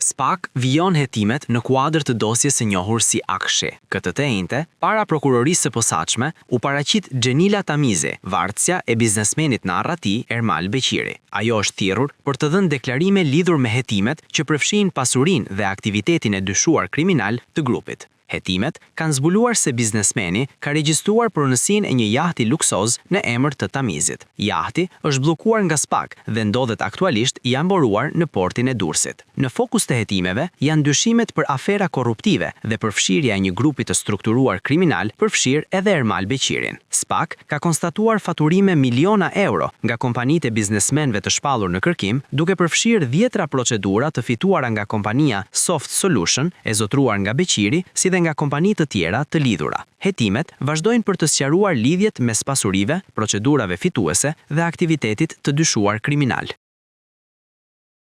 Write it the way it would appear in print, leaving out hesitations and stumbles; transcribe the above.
SPAK vijon hetimet në kuadër të dosjes së njohur si AKSHI. Këtë të enjte, para Prokurorisë së Posaçme u paraqit Xhenila Tamizi, vartësja e biznesmenit në arrati Ermal Beqiri. Ajo është thirrur për të dhënë deklarime lidhur me hetimet që përfshijnë pasurinë dhe aktivitetin e dyshuar kriminal të grupit. Hetimet kanë zbuluar se biznesmeni ka regjistruar pronësinë e një jahti luksoz në emër të Tamizit. Jahti është bllokuar nga SPAK dhe ndodhet aktualisht i ankoruar në portin e Durrësit. Në fokus të hetimeve janë dyshimet për afera korruptive dhe përfshirja e një grupi të strukturuar kriminal, përfshirë edhe Ermal Beqirin. SPAK ka konstatuar faturime miliona euro nga kompanitë e biznesmenëve të shpallur në kërkim, duke përfshirë dhjetra procedura të fituara nga kompania Soft Solution e zotëruar nga Beqiri, si dhe nga kompani të tjera të lidhura. Hetimet vazhdojnë për të sqaruar lidhjet mes pasurive, procedurave fituese dhe aktivitetit të dyshuar kriminal.